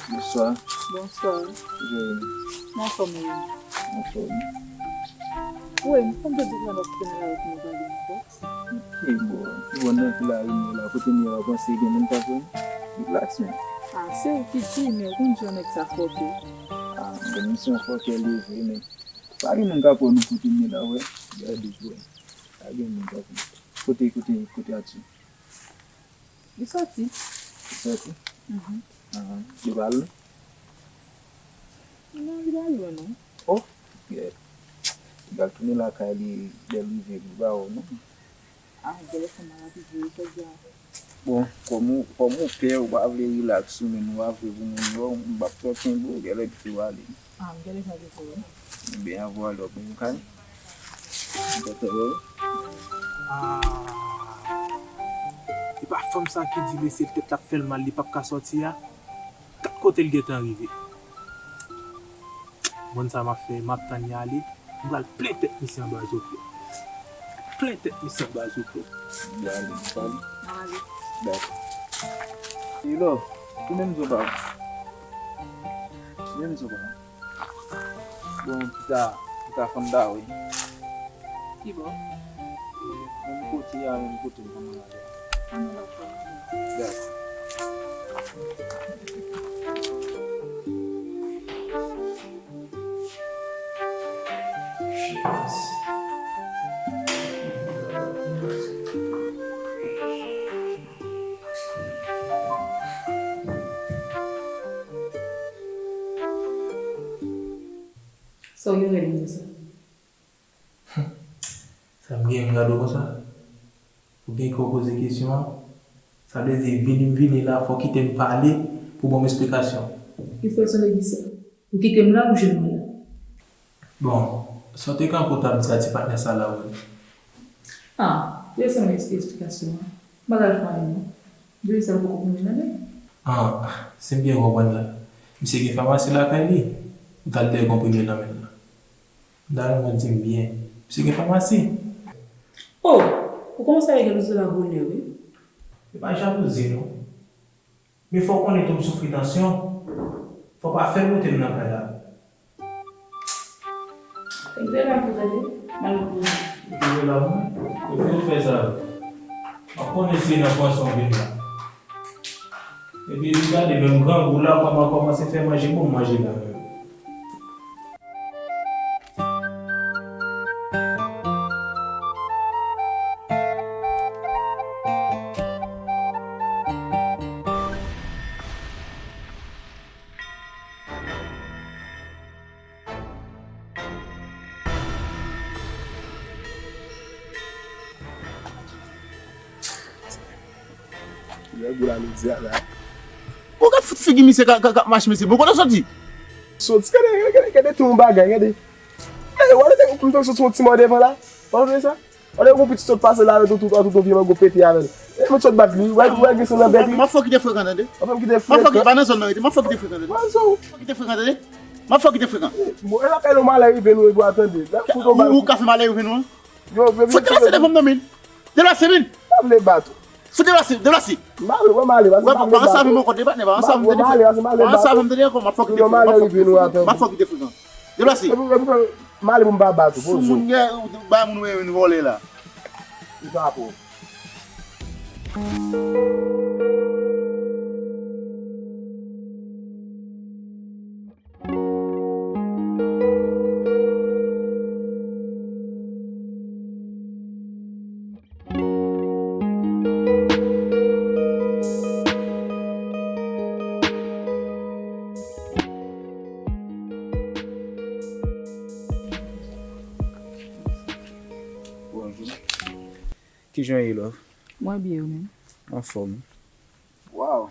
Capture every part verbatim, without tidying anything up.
Bonswa. Bonswa. Jeremy. Mwen anfòm wi. Anfòm. Wi, m konn te di w la n ap fini la pou nou pale ankò. Ki bò? Ki bò nan ki lari m ye la? Kote m ye la, w panse gen moun k ap wè m? Relax, man. Ah, se ou ki di, men ou konn jan nèg sa fòkè. Ah, bon, misye yon fòkè li vre, men pa gen moun k ap wè nou kote m ye la, wè. Gade, bro. Pa gen moun k ap wè. Kote, kote, kote Atchou? Li sòti. Li sòti? Mhm. Ahan. Li pa al? Non, li pa al lwen non. Oh, yeah. Li pral tounen lakay li lè l rive, li pa wè w non. Ah, gade fanm nan ap jwe, jodi a. Bon, kòm ou, kòm ou pè, ou pa vle relax ou menm, ou pa vle pou moun wè w, m p ap twò kenbe w, genlè kite w ale. Ah, m genlè sa depo wi. Ebyen, avwa lòt moun kay. Ou kontan wè w? Ah. E pa fanm sa ki di mesye tèt la ap fè l mal, li p ap ka sòti a? Gad kote l gentan rive. Moun sa m ap fè, m ap tann li ale. M pral plen tèt misye anba zòt yo. Plen tèt misye anba zòt yo. Bon, ale, m pale. N ap ale. Dakò. Hello, ou menm zo pa. Ou menm zo pa. Bon, pita, pita fann da wi. Ki bò? Menm kote a, menm kote m konn ale. Ah, non, dakò. Dakò. Sa w gen rèd konsa? Sa m gen, m gade w konsa? Ou gen kè w poze kesyon an? Sa vle di, vini m vini la, fò w kite m pale pou ban m esplikasyon. Ki fason de di sa? Ou kite m la, ou jwenn mwen la? Bon, sa w te kanpe w t ap di a ti patnè sa la, wi. Ah, lese m esplikasyon an. M pa t al fè anyen non. Depi sa l poko konprann nan men. Ah, si m byen konprann la, misye gen famasi lakay li, ou t al dèyè konprime nan men l la. M ta renmen w di m byen. Misye gen famasi. Oh! Ou kòmanse avèk jalouzi la bonè, wi. E pa jalouzi, non. Men fò w konnen tou m soufri tansyon. Fò w pa fè l moute m nan kay la. Enpe la pou tande, m al repoze. Ou te la, wi. E fè w fè sa, wi. M ap konnen si e nan panse w vin la. Epi li gade menm grangou la kòman kòmanse fè manje, bon manje la menm. Lè gou la nou di a la. Ou ka fout figi misye ka, ka, ka mache mesye. Bon, kote w soti? Soti, gade, gade, gade, gade tou yon bagay, gade. Gade, w wè, m te soti yon ti mò devan la. W wè sa? Wè yon pitit sot pase la avè tout, tout, tout yon vye mango pete avè l. E mwen sot bat li, wè, wè gen san nan bèk li. M ap fè w kite frekan tande. M ap fè m kite frekan. M ap fè w kite, pa nan zòn nan rete, m ap fè w kite frekan tande. Wè sa w. M ap fè w kite frekan tande. M ap fè w kite frekan. Bon, e lakay nou malè rive nou, e bwa tande. Ou, ou ka fè malè rive nou an? Yo, vle vin. Fout deplase devan m nan men. Deplase men. Pa vle bat ou. Fout deplase, deplase. M pa vle, wè m ale, pase m pa vle bat ou. Wè, pa ansanm avè m ankò, debat, pa ansanm avè m. Pa ansanm avè m, tande ankò, m ap fè w kite frekan. M ap fè w kite frekan. Deplase. Epi, epi, m ale pou m pa bat ou, poze w. Sou moun gen, bay moun wè vin vòlè la. Li pa pou. Bonjou. Kijan w ye, love? Mwen byen, ou menm? Anfòm. Waw!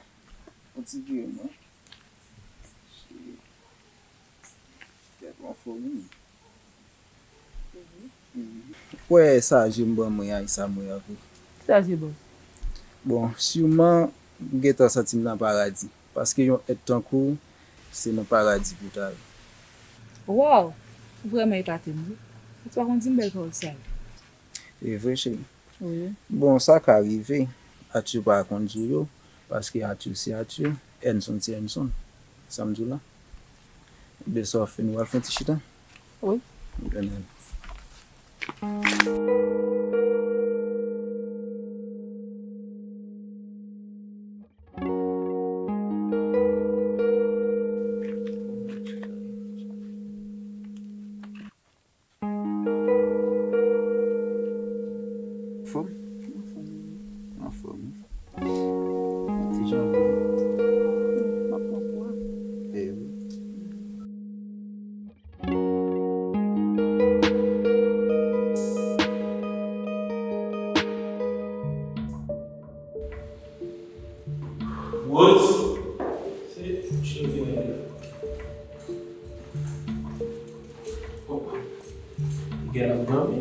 Yon ti vire non. Shit. Kèt, ou anfòm wi. Mhm. Ou wè sa je m ban mwen a, e sa mwen avè w. Sa je ban w? Bon, siman, m gentan santi m nan paradi. Paske yon èt tankou w, se nan paradi pou w ta ye. Waw! Ou vrèman epate m wi. Ou pa konn di m bèl pawòl sa yo. E vre, cheri. Wi. Bon, sa ka rive. Atchou pa konn di w yo, paske Atchou se Atchou, Enson se Enson. Sa m di w la? Ebyen, sa w ap fè, nou pral fè yon ti chita? Wi. Ebyen, ann ale. Anfòm? Anfòm. Ti jan. M ap pran pwa. E wi. Rose, se cheve a. Li genlè ap dòmi.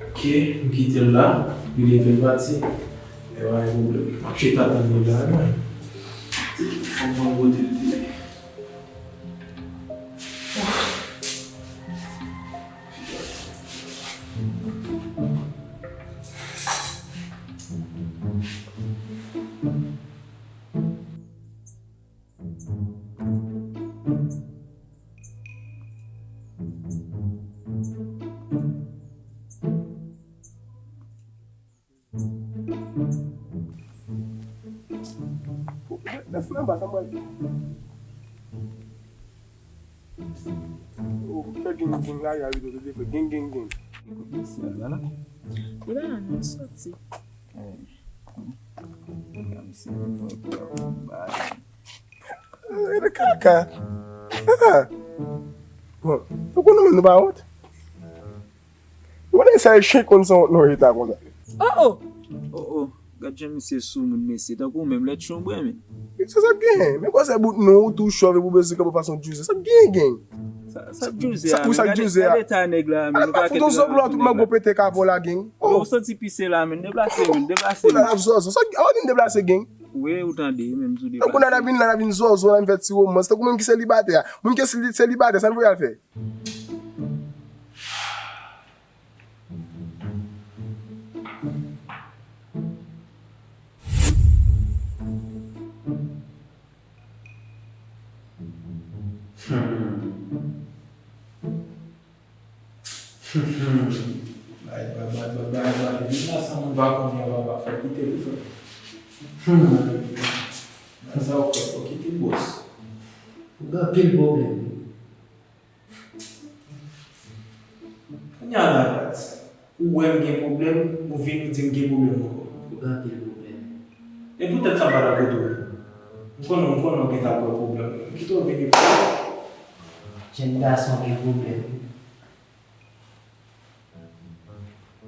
Ok, m kite l la. Li leve l pati. E pa gen pwoblèm. M ap chita tann li la, mwen. Fò m konn kote l te ye. Nèf nan ba, sa mwen. Oh, fè geng geng la, ya, wi, tande, fè geng geng geng. Ekout, mesye, al la, la. Li la, non, soti. Eh. Mesye, nou, ba. Eh, le kaka. Ah. Bon, nou konnen nou pa wont. Ou konnen sa e chen konn sanwont non eta konsa. Oh, oh. Oh, oh. Gad jan misye soumoun, mesye. Tankou ou menm lè chonbrè, men. Se sa k genyen. Men kòmsi bout non ou tou chòv epi ou bezwen kanpe fason djouze. Sa k genyen, genyen? Sa, sa djouze a, men. Gade, gade eta nèg la, men. Ou pa fout on zòglo a tout mango pete ka vò la, genyen. Oh. Ou santi pise la, men. Deplase, men. Deplase, men. Ou la ap zòzò. Sa, a, ou vin deplase, genyen. Wi, ou tande, menm tou deplase. Tankou nana vin la, nana vin zòzò, la vin fè ti womans. Tankou moun ki selibatè a. Moun ki seli-, selibatè, sa l voye al fè? Hmm. Hmm. Bay, bay, bay, bay, bay, bay. Vin la san moun pa konnen, papa, fò kite li, frè. Hmm. Nan sa w fè, fò kite bòs. Ou gen anpil pwoblèm. Kounye a la, Pat, ou wè m gen pwoblèm, ou vin ou di m gen pwoblèm ankò. Ou gen anpil pwoblèm. E poutèt sa m pa t ap rete w. M konnen, m konnen w gentan ap wè pwoblèm. M kite w vini pou. Jèn gason gen pwoblèm.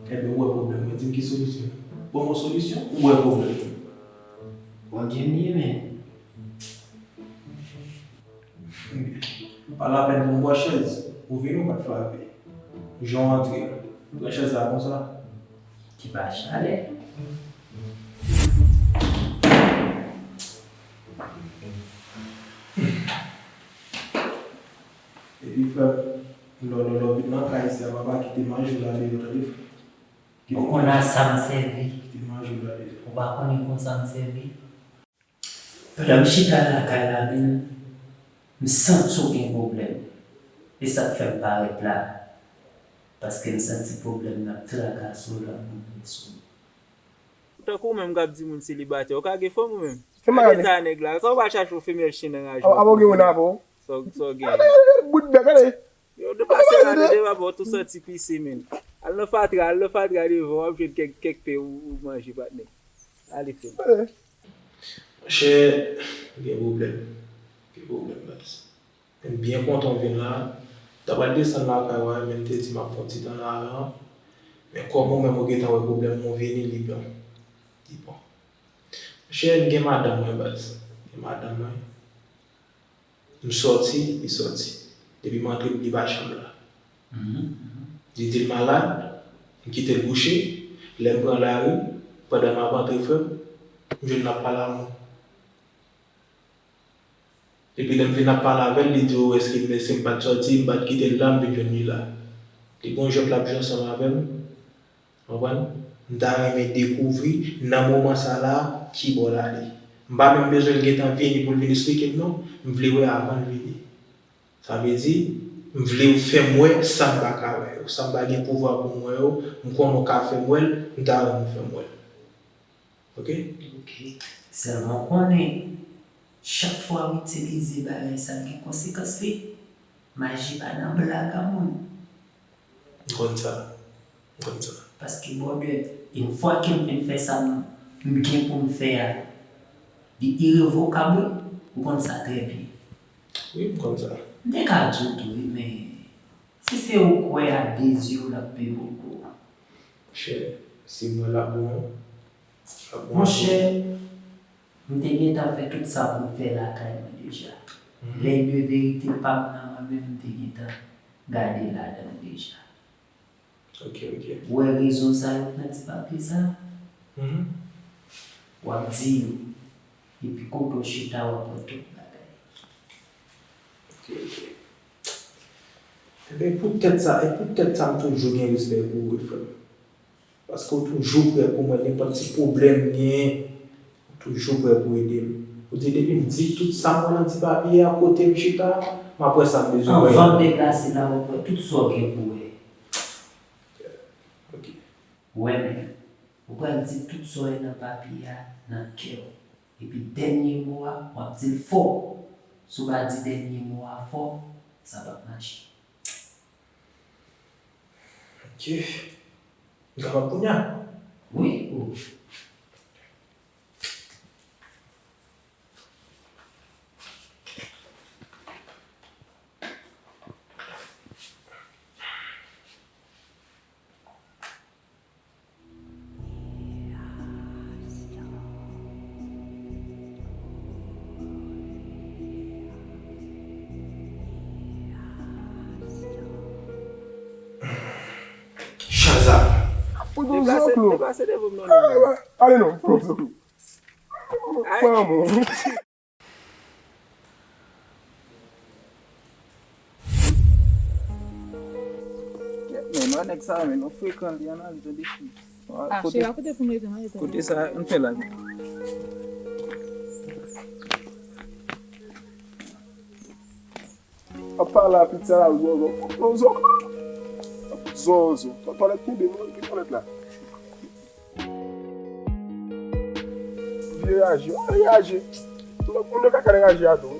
Ebyen, ou wè pwoblèm, mwen di m ki solisyon. Ban m yon solisyon, ou wè pwoblèm. Bondye m ye, men. Pa lapèn pou m pran chèz, ou vini ou pa t frape. Jan w antre a, pran chèz la konsa. Ki pa chalè. Epi frè m, lò, lò, lò vin nan kay isi a, papa, kite manje w la deyò, tande frè m. Ou konn a sa m sèvi. Kite manje w la deyò. Ou pa konnen konsa m sèvi. Pandan m chita lakay la menm, m santi w gen pwoblèm. E sa k fè m parèt la. Paske m santi pwoblèm nan ap trakase w, l ap boule sou ou. Tankou w menm k ap di moun selibatè, ou ka gen fanm ou menm? Gade eta nèg la, sa w pa chache yon femèl chen nan raje. Apa w gen moun avè w? Sa w, sa w gen? Gade, gade, gade, bout bèk, gade. Yo, deplase la, tande papa, w tou santi pise, men. Al nan fatra, al nan fatra devan, w ap jwenn kèk, kèk pen ou, ou manje, patnè. Ale, frè m. Monchè, gen pwoblèm. Gen pwoblèm, baz. M byen kontan w vin la. M ta pral desann lakay ou a, men m te di m ap fè yon ti tan nan aren an. Men kòm ou menm ou gentan wè pwoblèm mwen, w vini, li bon. Li bon. Monchè, m gen madanm mwen, baz. M gen madanm mwen. M sòti, li sòti. Depi m antre, li pa janm la. Li di l malad, m kite l kouche. Lè m pran lari, pandan m ap antre, frè m, m jwenn l ap pale a moun. Epi lè m fin ap pale avè l, li di, o, èske m, èske m pa t sòti, m pa t kite l la, m vin jwenn li la. Li gon jwèt l ap jwe ansanm avè m. Konprann? M ta renmen dekouvri nan moman sa la ki bò l ale. M pa menm bezwen l gentan vini pou l vin esplike m non, m vle wè avan l vini. Sa vle di, m vle w fè m wè sa m pa ka wè yo, sa m pa gen pouvwa pou m wè yo, m konnen w ka fè m wè l, m ta renmen w fè m wè l. Ok? Ok. Sèlman konnen, chak fwa w itilize bagay sa gen konsekans li. Maji pa nan blag a moun. M konn sa. M konn sa. Paske brother, yon fwa ke m fin fè sa m, m gen pou m fè a, li irevokab wi. Ou konn sa trè byen. Wi, m konn sa. M te ka di w tou wi, men si se ou kwè a de zye w l ap peye w gwo. Monchè, si m wè l ap bon, l ap bon. Monchè, m te gentan fè tout sa pou m fè lakay mwen deja. Lè de verite pa m nan mwen menm, m te gentan gade ladan l deja. Ok, ok. Ou wè rezon sa yo k nan ti papye sa? W ap di yo. Epi kote w chita, w ap wè tout bagay. Ok, ok. Enben, poutèt sa, e poutèt sa m toujou gen respè pou ou, wi, frè m. Paske w toujou prè pou mwen, nenpòt ti pwoblèm m genyen, w toujou prè pou ede m. Ou di depi m di tout sa m wè nan ti papye a, kote m chita, m ap wè sa m bezwen wè. Anvan m deplase la, w ap wè tout sa w gen pou wè. Ok. Wè men, ou pral di tout sa w wè nan papye a nan kè w. Epi dènye mo a, w ap di l fò. Si w pa di dènye mo a fò, sa p ap mache. Ok. M kapab kounye a? Wi, o. Chaza. Ou gon zòklou. Deplase devan m non. Ale non. Pran mwen. Men non, nèg sa, men non frekan li ann ale tande fi. Ah, kote, cheri, kote pou m rete, mwen rete. Kote sa, ann fè la. Apa la, pizza la, zozo. Zozo. Zozo. Twalèt kenbe, non, ki twalèt la? Vye raje, w al raje. Tout moun nan kaka nan raje a tou.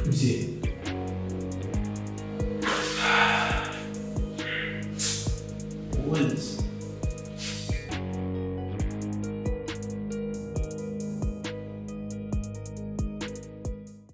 Mesye. Ou wè,